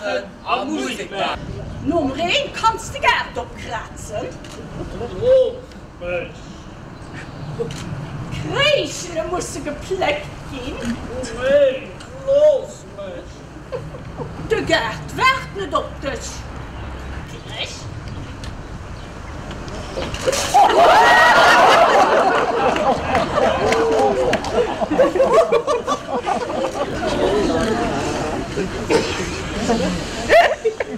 Laachen a Musek maachen. Nom Reen kanns de Gaart opkrazen. Looss mech! D'Kréischele musse gepléckt ginn. Nee, looss mech! De Gaart waart net op dech. Gleich.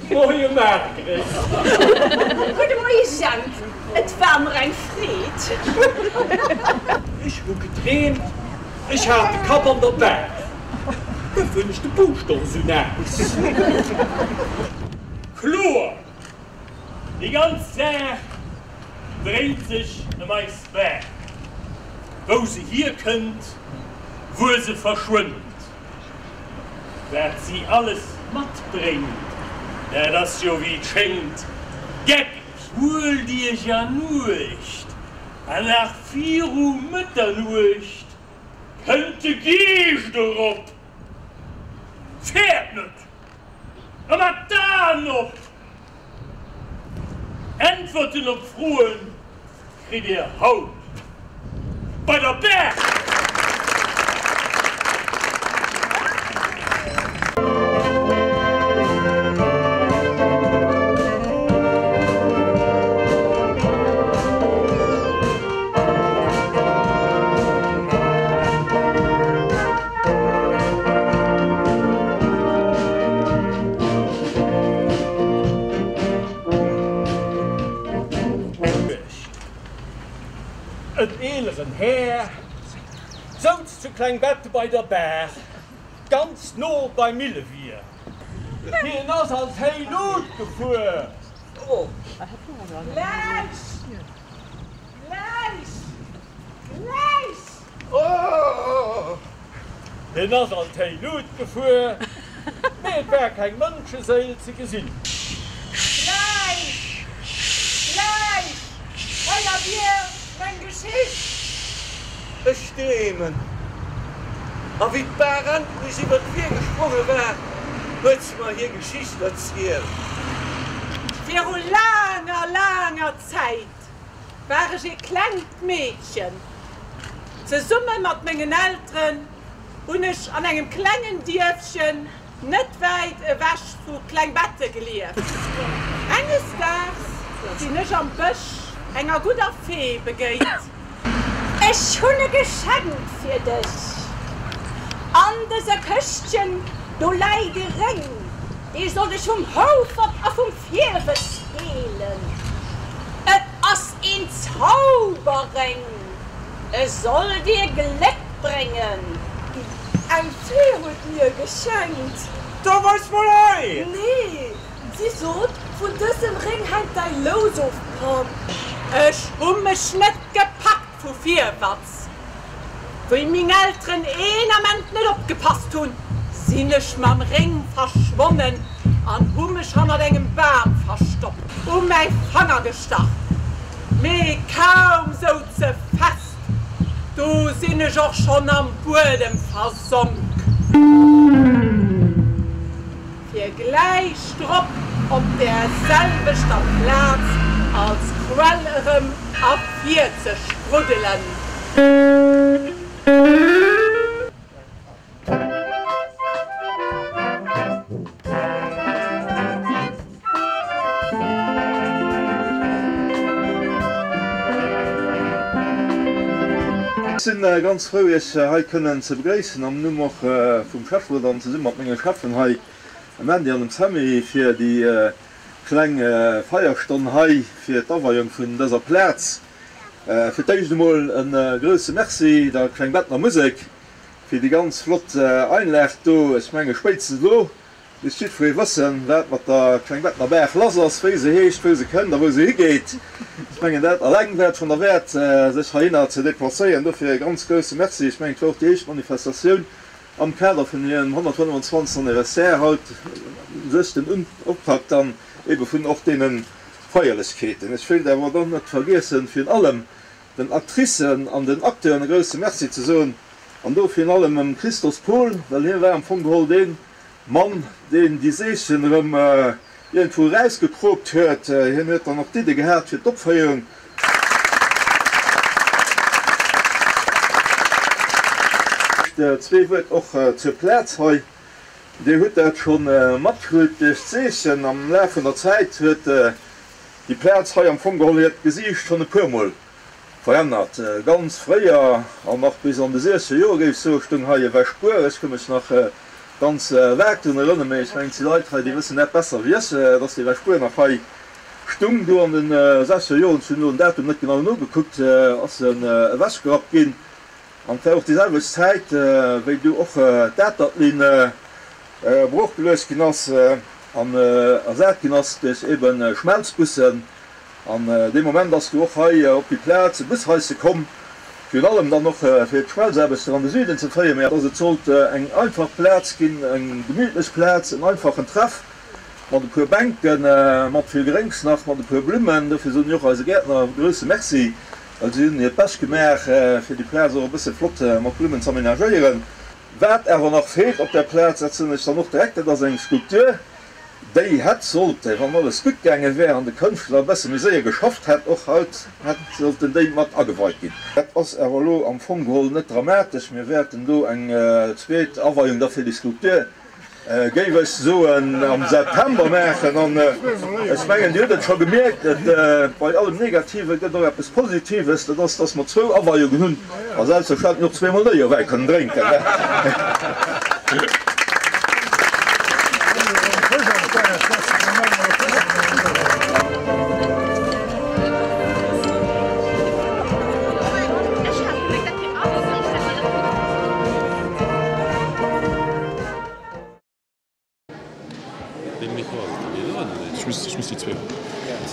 Moie Margret. Gudde Moie Jemp, et war mer eng Freed. Ech hu gedreemt, ech hat de Kapp an der Baach. Duerfir hunn ech de Buuscht och esou naass. Kloer, déi ganz Saach dréint sech ëm eis Baach. Wou se hierkënnt, wuer se verschwënnt, wat si alles matbréngt, dat ass jo wéi et schéngt geckeg. Huelt iech an Uecht, an nach viru Mëtternuecht kënnt de Geescht erop. Fäert net! A mat d'Aen op! Äntwerten op Froen kritt Dir haut bei der Baach! En eeleren Här souz zu Klengbette bei der Baach, ganz no beim Millewier. Hien ass an d'Héi Lut gefuer. Gläich! Gläich! Gläich! Hien ass an d'héi Lut gefuer, mee et war keng Mënscheséil ze gesinn. Gläich! Gläich héiert Dir meng Geschicht! Ech dreemen. A wéi d'Baach endlech iwwer d'Wier gespronge war, huet se mer hir Geschicht erzielt. Viru laanger, laanger Zäit war ech ee klengt Meedchen. Zesumme mat mengen Elteren hunn ech an engem klengen Dierfchen net wäit ewech vu Klengbette gelieft. Enges Daags sinn ech am Bësch enger gudder Fee begéint. Ech hunn e Geschenk fir dech. An dëser Këschtchen do läit e Réng, dee soll dech vum Houfert a vum Virwëtz heelen. Et ass een Zauberréng, e soll dir Gléck bréngen. Eng Fee huet mir e geschenkt. Da weis mol hei! Nee, si sot, vun dësem Réng hänkt däi Lous of, Papp. Ech hu mech net gepackt vu Virwatz. Wéi meng Elteren een Ament net opgepasst hunn, sinn ech mam Réng verschwonnen an hu mech hannert engem Bam verstoppt. U mäi Fanger gestach, mee kaum souz se fest, du sinn ech och schonn am Buedem versonk. Fir gläich drop op där selwechter Plaz als Quell erëm ervir ze spruddelen. Ech sinn ganz frou Iech hei kënnen ze begréissen am Numm och vum Schäfferot an zesumme mat menge Schäffen hei, dem Andy an dem Sammy, fir déi kleng Feierstonn hei fir d'Aweiung vun dëser Plaz. Fir d'éischt emol e grousse Merci der Klengbettener Musek fir déi ganz flott Einlag do. Ech menge spéitstens elo Misst jiddweree wëssen, wat mat der Klengbettener Baach lass ass, wéi se heescht, wou se kënnt a wou se higeet. Ech mengen, dat alleng war et schonn derwäert, sech heihinner ze deplacéieren. Dofir e ganz grousse Merci. Ech mengen, et war och déi éischt Manifestatioun am Kader vun hirem 125. Anniversaire haut, u sech den Optakt dann ebe vun och deene Feierlechkeeten. Ech wéilt awer dann net vergiessen, virun allem den Actricen an den Acteuren e grousse Merci ze soen an do virun allem dem Christos Pohl, well hie war am Fong geholl deen, Mann, deen déi Seechen erëm iergendwou erausgekroopt huet. Hien huet dann och d'Idde gehat fir d'Opféierung. Zwee Wuert och zur Plaz hei. Dir hutt dat scho matkritt duerch d'Seechen. Am Laf vun der Zäit huet déi Plaz hei am Fong geholl hiert Gesiicht schonn e puermol Verännert. Ganz fréier, an nach bis an de siechzeger Jore géif ech soen, stoung hei e Wäschbuer. Ech ka mech nach ganz vag drun erënneren, mee ech mengen, et si Leit hei, déi wëssen dat besser wéi ech, dass dee Wäschbuer nach hei stung. Do an de sechzeger Joren, ech hunn elo den Datum net genau nogekuckt, ass en ewechgerappt ginn. An et war och déi selwecht Zäit, wéi du och d'Atertlinn broochgeluecht ginn ass an ersat ginn ass duerch ebe Schmelzbussen. An dee Moment ass du och hei op déi Plaz e Bushaisse komm, virun allem dann och fir d'Schmelzaarbechter an de Süden ze féieren, mä dass et sollt eng einfach Plaz ginn, eng gemütlech Plaz, en einfachen Treff mat e puer Bänken, mat vill Gréngs nach, mat e puer Blummen. Dofir soen ech och eise Gäertner e grousse Merci, well si hunn hiert Bescht gemaach, fir déi Plaz och e bësse flott mat Blummen z'aménagéieren. Wat awer nach feelt op där Plaz, dat soen ech dann och direkt, dat ass eng Skulptur. Déi hätt sollte, wann alles gutt gaange wär an de Kënschtler e bësse méi séier geschafft hätt, och haut hätt sollten déi mat ageweit ginn. Dat ass awer elo am Fong geholl net dramatesch. Mir wäerten do eng zweet Aweiung da fir déi Skulptur, géif ech soen, am September maachen. An ech mengen, Dir hutt et scho gemierkt, et, bei allem Negative gëtt och eppes Positives, dat ass, dass mer zwou Aweiungen hunn a selbstverständlech och zweemol néie Wäi kënnen drénken.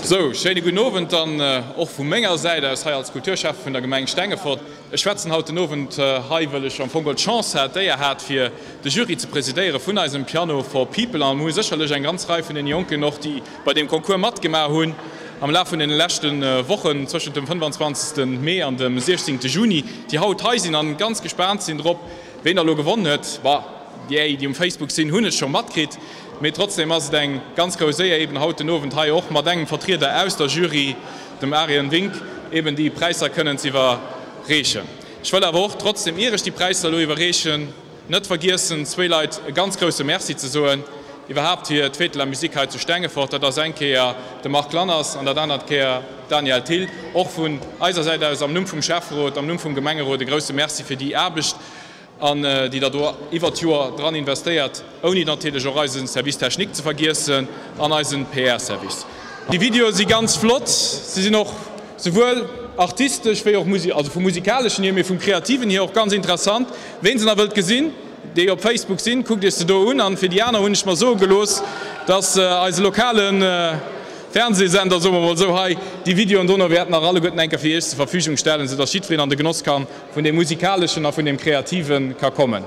Sou, schéine gudden Owend dann och vu menger Säit aus hei als Kulturschäffe vun der Gemeng Stengefort. Ech schwätzen haut den Owend hei, wëll ech am Fong geholl d'Chance hat, d'Éier hat, fir de Jury ze presidéiere vun eisem Piano for People. A mir hu sécherlech eng ganz Rei vun deene Jonken och, déi bei deem Concours matgemaach hunn am Laf vun deene leschte Wochen, zwëschent dem 25. Mee an dem 16. Juni, déi haut hei sinn an ganz gespaant sinn drop, ween da lo gewonnen huet. Bah, déi, déi um Facebook sinn, hunn et scho matkritt. Mee trotzdem ass et eng ganz grouss Éier, eben haut den Owend hei och mat engem Vertrieder aus der Jury, dem Arian Wink, eben déi Präisser kënnen ze iwwerreechen. Ech wëll awer och trotzdem, ier ech déi Präisser elo iwwerreechen, net vergiessen, zwéi Leit e ganz grousse Merci ze soen, iwwerhaapt fir d'Fête de la Musique hei zu Stengefort. Dat ass eng Kéier de Marc Lanners an dat anert Kéier d'Danièle Thill. Och vun eiser Säit aus, am Numm vum Schäfferot, am Numm vum Gemengerot, e grousse Merci fir déi Aarbecht, an déi Der do iwwert d'Joer dran investéiert, ouni natierlech och eise Service technique ze vergiessen an eise PR-Service. Déi Videoe si ganz flott, se sinn och souwuel artistesch wéi och also vum musikaleschen hier, mee vum kreativen hier och ganz interessant. Ween se nach wëllt gesinn, déi op Facebook sinn, kuckt Iech se do un. An fir déi aner hunn ech mer soe gelooss, dass eise lokale Fernsehsender, soe mer mol esou, hei déi Videoen dono wäert nach alleguerten eng Kéier fir Iech zur Verfügung stellen, soudass jiddwereen an de Genoss kann vun deem Musikaleschen a vun deem Kreative ka kommen.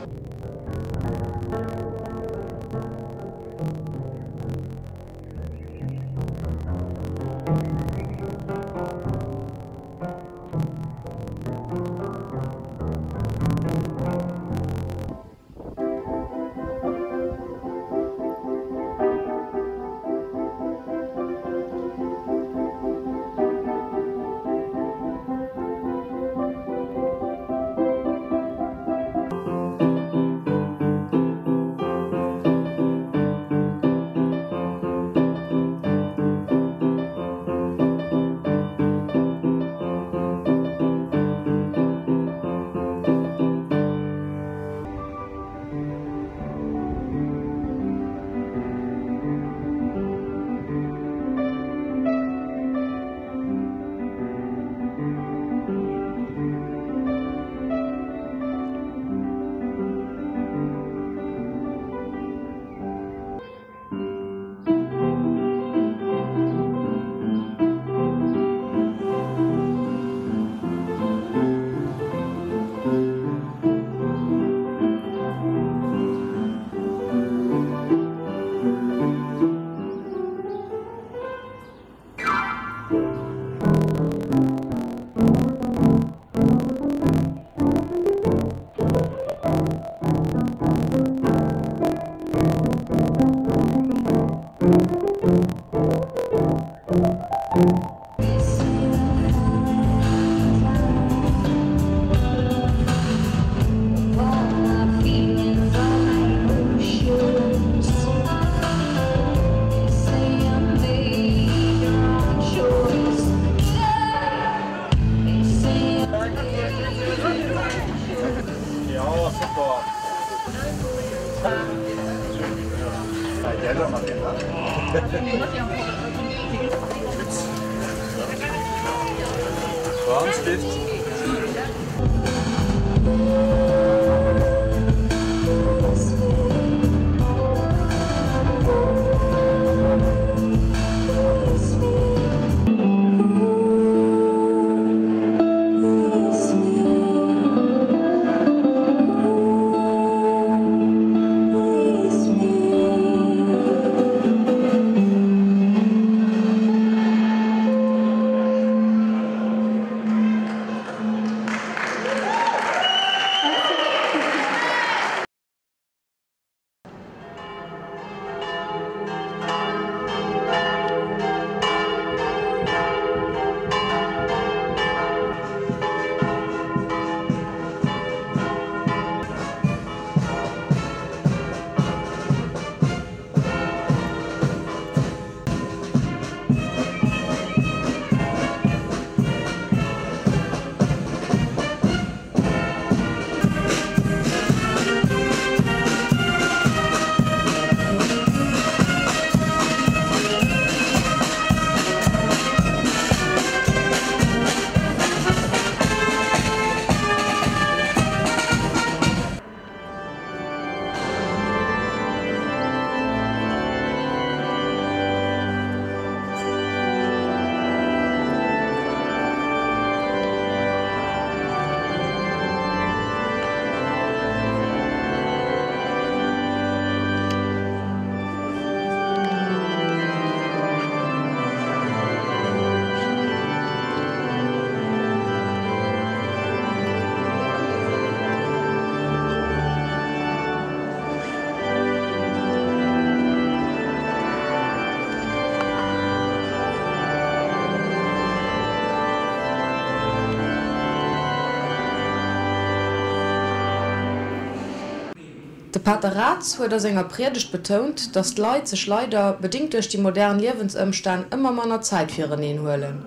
De Pater Raths huet a senger Priedegt betount, datt d'Leit sech leider, bedingt duerch déi modern Liewensëmstänn, ëmmer manner Zäit fireneen huelen.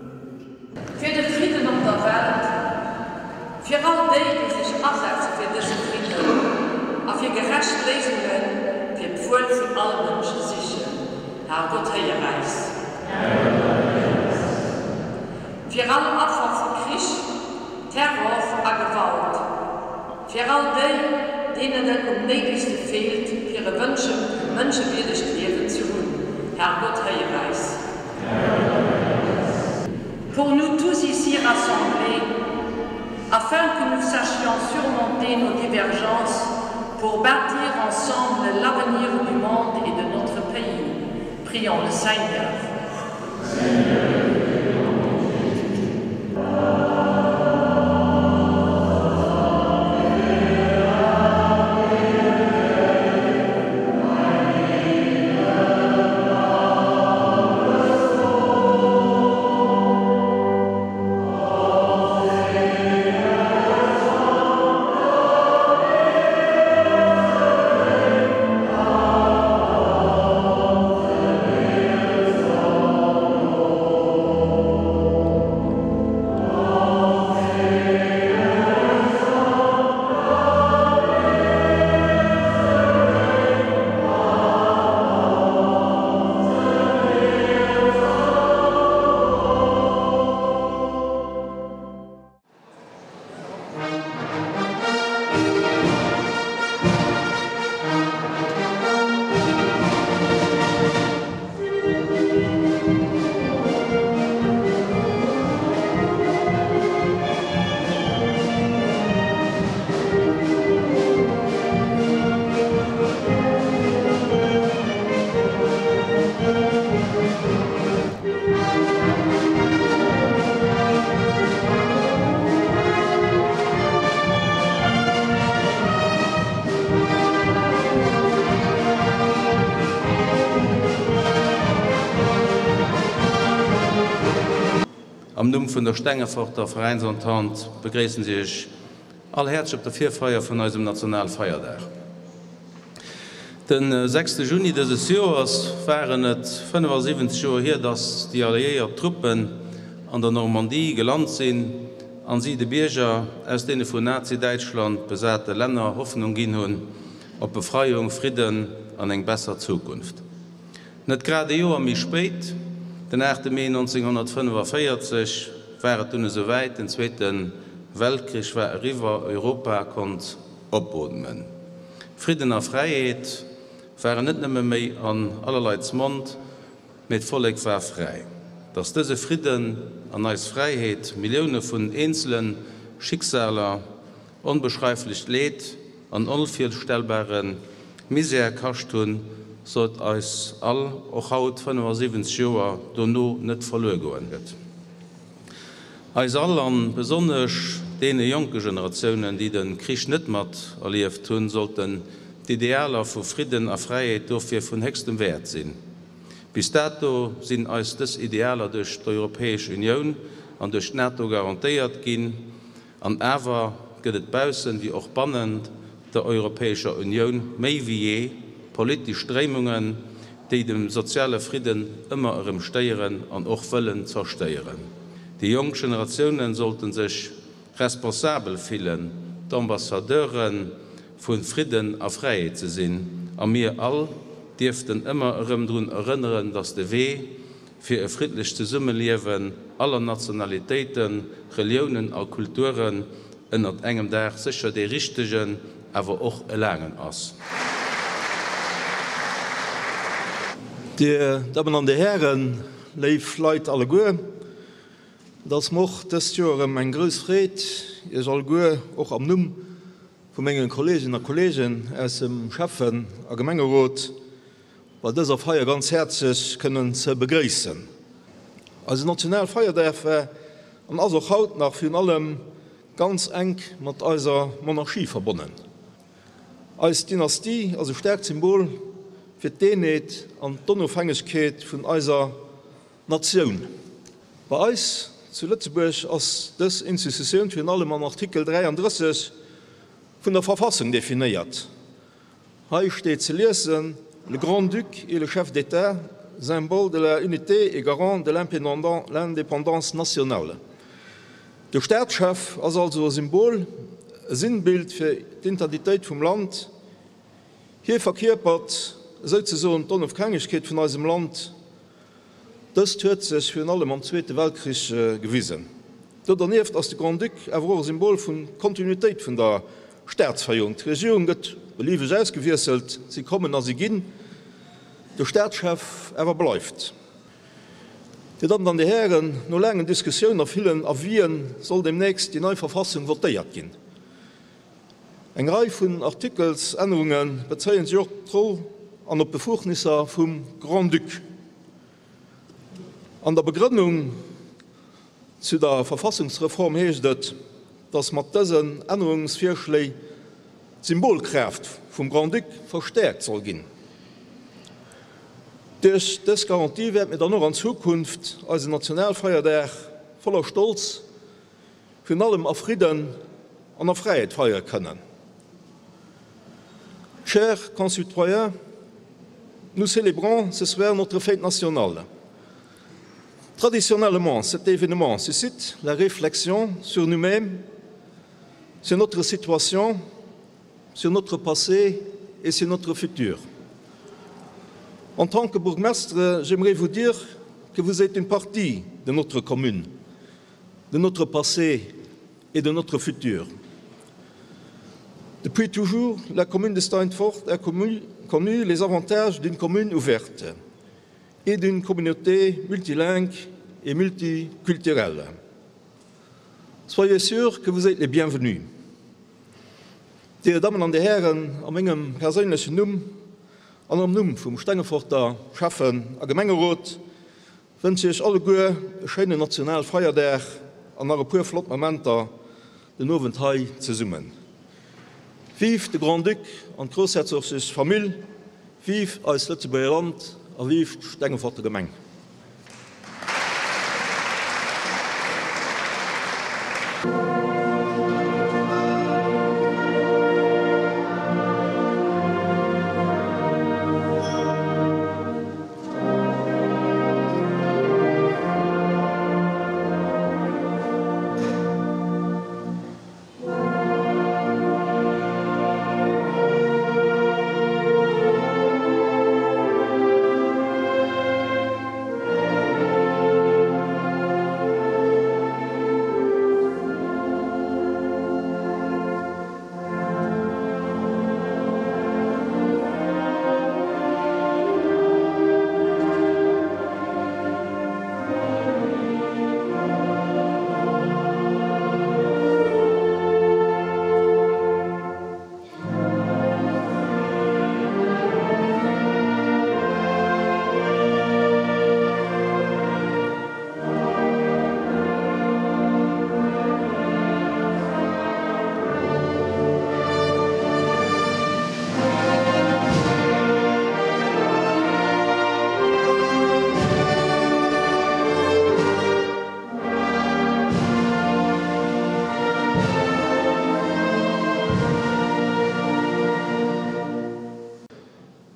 Fir de Fridden op der Welt, fir all déi, déi sech asetze fir dëse Fridden a fir gerecht Léisunge fir d'Wuel vun alle Mënsche sichen. Herrgott, héier äis. Fir all Affer vu Krich, Terror a Gewalt, fir all déi, deenen et um néidegste feelt, fir e mënschewierdegt Liewen ze hunn. Herrgott, héier äis. Pour nous tous ici rassemblés, afin que nous sachions surmonter nos divergences pour bâtir ensemble l'avenir du monde et de notre pays. Prions le Seigneur. Seigneur. Am Numm vun der Stengeforter Veräinsentente begréissen si Iech all häerzlech op der Virfeier vun eisem Nationalfeierdag. De sechste Juni dëses Joers waren et 75 Joer hier, dass déi alliéiert Truppen an der Normandie gelant sinn an si de Bierger aus deene vun Nazi-Däitschland besate Länner Hoffnung ginn hunn op Befreiung, Fridden an eng besser Zukunft. Net grad e Joer méi spéit, den 8 Mee 1945, war et dunn esou wäit, den Zweete Weltkrich war eriwwer, Europa konnt opootmen. Fridden a Fräiheet waren net nëmme méi an aller Leits Mond, mee d'Vollek war fräi. Datt dëse Fridden an eis Fräiheet Millioune vun eenzele Schicksaler, onbeschreiflecht Leed an onvirstellbare Misär kascht hunn, sollt eis all, och haut, 75 Joer dono, net verluer goen. Gëtt eis all, an besonnesch deene jonke Generatiounen, déi de Krich net mat erlieft hunn, sollten d'Idealer vu Fridden a Fräiheet dofir vun héchstem Wäert sinn. Bis dato sinn eis dës Idealer duerch d'Europäesch Unioun an duerch d'NATO garantéiert ginn. An awer gëtt et baussen wéi och bannent der Europäescher Unioun méi wéi jee politesch Stréimungen, déi dem soziale Fridden ëmmer erëm stéieren an och wëllen zerstéieren. Déi jonk Generatiounen sollten sech responsabel fillen, d'Ambassadeure vu Fridden a Fräiheet ze sinn, a mir all dierften ëmmer erëm drun erënneren, dass de Wee fir e friddlecht Zesummeliewen aller Nationalitéiten, Reliounen a Kulturen ënnert engem Daach sécher dee richtegen, awer och e laangen ass. Dir Dammen an Dir Hären, léif Leit alleguer, et ass mer och dëst Joer erëm eng grouss Freed, Iech alleguer och am Numm vu menge Kolleeginnen a Kolleegen aus dem Schäffen a Gemengerot bei dëser Feier ganz häerzlech kënnen ze begréissen. Eisen Nationalfeierdag war an ass och haut nach virun allem ganz enk mat eiser Monarchie verbonnen. Eis Dynastie ass e staarkt Symbol fir d'Eenheet an d'Onofhängegkeet vun eiser Natioun. Bei eis zu Lëtzebuerg ass dës Institutioun virun allem am Artikel 33 vun der Verfassung definéiert. Hei steet ze liesen, Le Grand-Duc est le chef d'État, symbole de la unité et garant de l'indépendance nationale. De Staatschef ass also e Symbol, e Sinnbild fir d'Intentitéit vum Land. Hie verkierpert esouzesoen d'Onofhängegkeet vun eisem Land. Dëst huet sech virun allem am Zweete Weltkrich gewisen. Do dernieft ass de Grand-Duc awer och e Symbol vun Kontinuitéit vun der Staatsféierung. D'Regierung gëtt belieweg ausgewiesselt, si kommen a si ginn, de Staatschef awer bleift. Dir Dammen an Dir Hären, no laangen Diskussiounen a villen Avisen soll deemnächst déi nei Verfassung votéiert ginn. Eng Rei vun Artikelsännerunge bezéie sech och op d'Roll an op d'Befugnisser vum Grand-Duc. An der Begrënnung zu der Verfassungsreform heescht et, datt mat dësen Ännerungsvirschléi d'Symbolkraaft vum Grand-Duc verstäerkt soll ginn. Duerch dës Garantie wäerte mir dann och an Zukunft eisen Nationalfeierdag voller Stolz virun allem a Fridden an a Fräiheet feiere kënnen. Chers concitoyens, nous célébrons ce soir notre fête nationale. Traditionnellement, cet événement suscite la réflexion sur nous-mêmes, sur notre situation, sur notre passé et sur notre futur. En tant que bourgmestre, j'aimerais vous dire que vous êtes une partie de notre commune, de notre passé et de notre futur. Depuis toujours, la commune de Steinfort a connu, connu les avantages d'une commune ouverte et d'une communauté multilingue et multiculturelle. Soyez sûrs que vous êtes les bienvenus. Dir Dammen an Dir Hären, a mengem perséinlechen Numm an am Numm vum Stengeforter Schäffen a Gemengerot Wënsch iech alleguer e schéinen Nationalfeierdag an nach e puer flott Momenter den Owend hei zesummen. Vive de Grand-Duc an d'groussherzoglech Famill, vive eist Lëtzebuerger Land a vive d'Stengeforter Gemeng!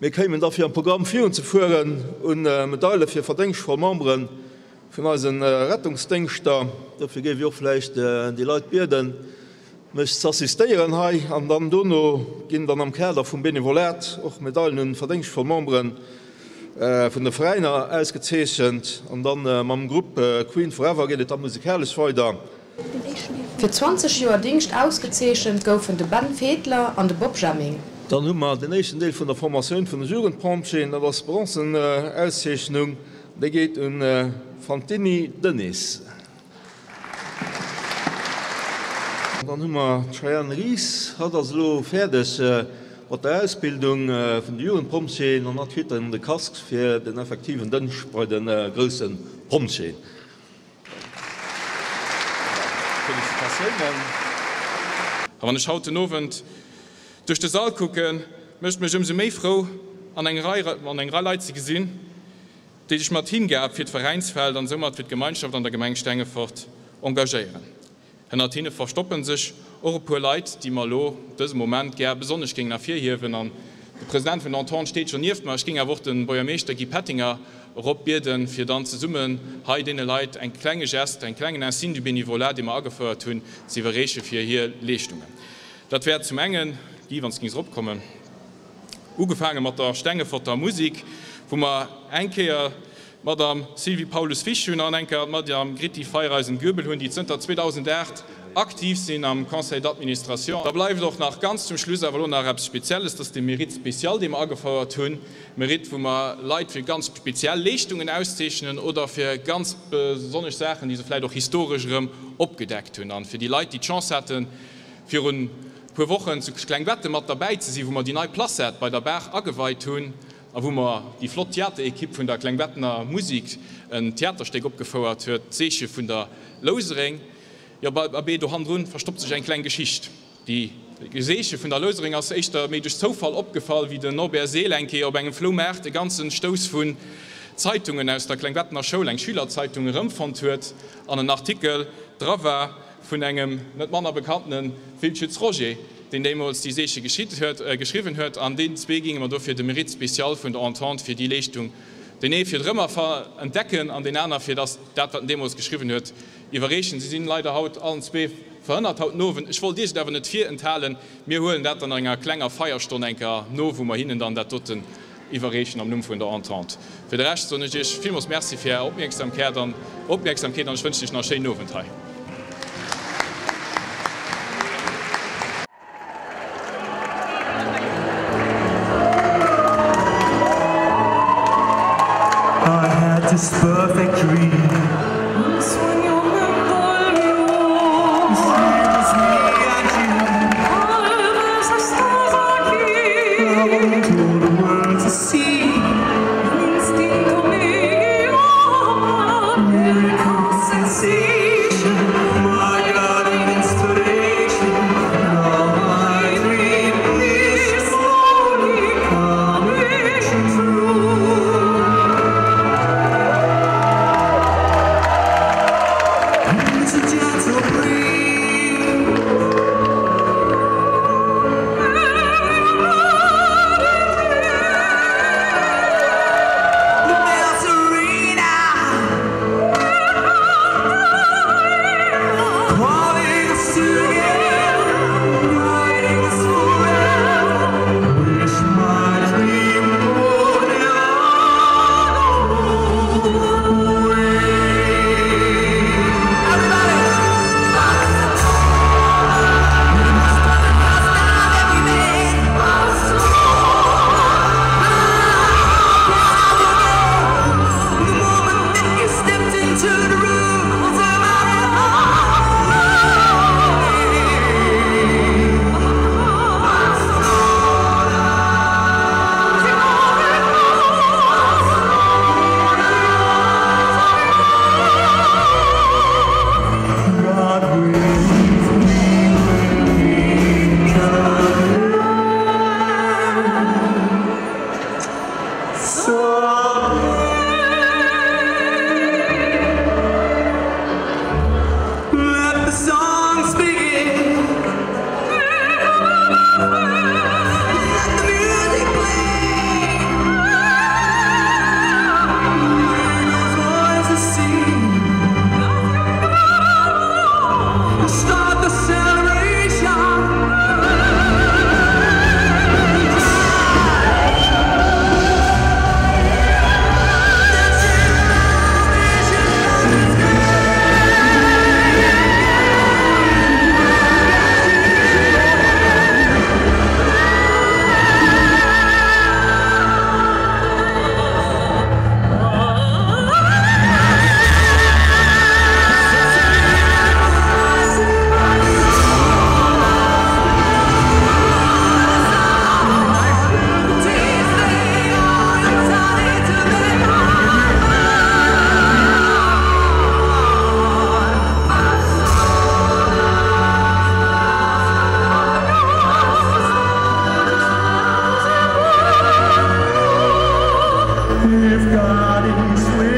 Mir kéimen da fir am Programm virunzefueren un Medaile fir verdéngschtvoll Membere vun eise Rettungsdéngschter. Dofir géif ech och vläicht déi Leit bieden, mech ze assistéieren hei. An dann dono ginn dann am Kader vum Benevolat och Medailen un verdéngschtvoll Membere vun de Veräiner ausgezeechent. An dann mam Grupp Queen Forever geet et da musikalesch weider. Fir 20 Joer Dingscht ausgezeechent goufen de Ben Fedler an de Bob Jemming. Dann hu mer den éischten Deel vun der Formatioun vun de Jugendpompjeeën, dat ass d'Bronzen Auszeechnung, déi geet un Fantini Denis. Dann hu mer d'Cheyenne Ries, hatt ass elo fäerdeg mat der Ausbildung vun de Jugendpompjeeën an hatt kritt dann de Casque fir den effektiven Dëngscht bei de grousse Pompjeeën. Félicitatiounen. A wann ech haut den Owend duerch de Sall kucken, mécht et mech ëmsou méi frou, an eng Rei an eng Rei Leit ze gesinn, déi sech mat Hingab fir d'Veräinsfeld an soumat fir d'Gemeinschaft an der Gemeng Stengefort engagéieren. Hënnert hinne verstoppen sech och e puer Leit, déi mer elo dëse Moment gär besonnesch géingen ervirhiewen. An de President vun der Entente steet schonn nieft mer. Ech géing awer och de Buergermeeschter Guy Pettinger erop bieden, fir dann zesummen hei deene Leit eng klenge Geste, eng klengen Insigne du bénévolat, dee mer agefouert hunn, ze iwwerreeche fir hir Leeschtungen. Dat wär zum engen, Guy, wann s de géings eropkommen, ugefaange mat der Stengeforter Musik, wou mer eng Kéier d'Madame Sylvie Paulus-Fisch hunn an eng Kéier d'Madame Gritti Feiereisen-Goebel hunn, déi zënter 2008 aktiv sinn am Conseil d'administration. Da bleift och nach ganz zum Schluss awer elo nach eppes Spezielles, dat ass de Mérite spécial, dee mer agefouert hunn. Mérite, wou mer Leit fir ganz speziell Leeschtungen auszeechnen oder fir ganz besonnesch Saachen, déi se vläicht och historesch erëm opgedeckt hunn. A fir déi Leit, déi d'Chance haten, virun e puer Wochen zu Klengbetten mat derbäi ze sinn, wou mer déi nei Placette bei der Baach ageweit hunn, a wou mer déi flott Theaterekipp vun der Klengbettener Musik en Theaterstéck opgefouert huet, D'Seeche vun der Lousereng. Jo, abee, do hannendrun verstoppt sech eng kleng Geschicht. Déi Seeche vun der Lousereng ass éischter méi duerch Zoufall opgefall, wéi den Norbert Seel eng Kéier op engem Floumaart e ganzen Stouss vun Zeitungen aus der Klengbettener Schoul, eng Schülerzeitung, erëmfonnt huet an en Artikel dra war vun engem net manner bekanntene Wildschütz Roger, deen deemools déi Seeche geschriwwen huet, an deenen zwee géinge mer dofir de Mérite spécial vun der Entente fir déi Leeschtung, deen ee fir d'Rëmerentdecken an deen aner fir dass dat, wat en deemools geschriwwen huet, iwwerreechen. Si sinn leider haut allen zwee verhënnert haut den Owend. Ech wollt Iech et awer net virenthalen. Mir huelen dat dann an enger klenger Feierstonn enker no, wou mer hinnen dann dat doten iwwerreechen am Numm vun der Entente. Fir de Rescht soen ech Iech villmools Merci fir Är Opmierksamkeet an Opmierksamkeet an ech wënschen Iech nach e schéinen Owend hei. I had this perfect dream. Everybody's with.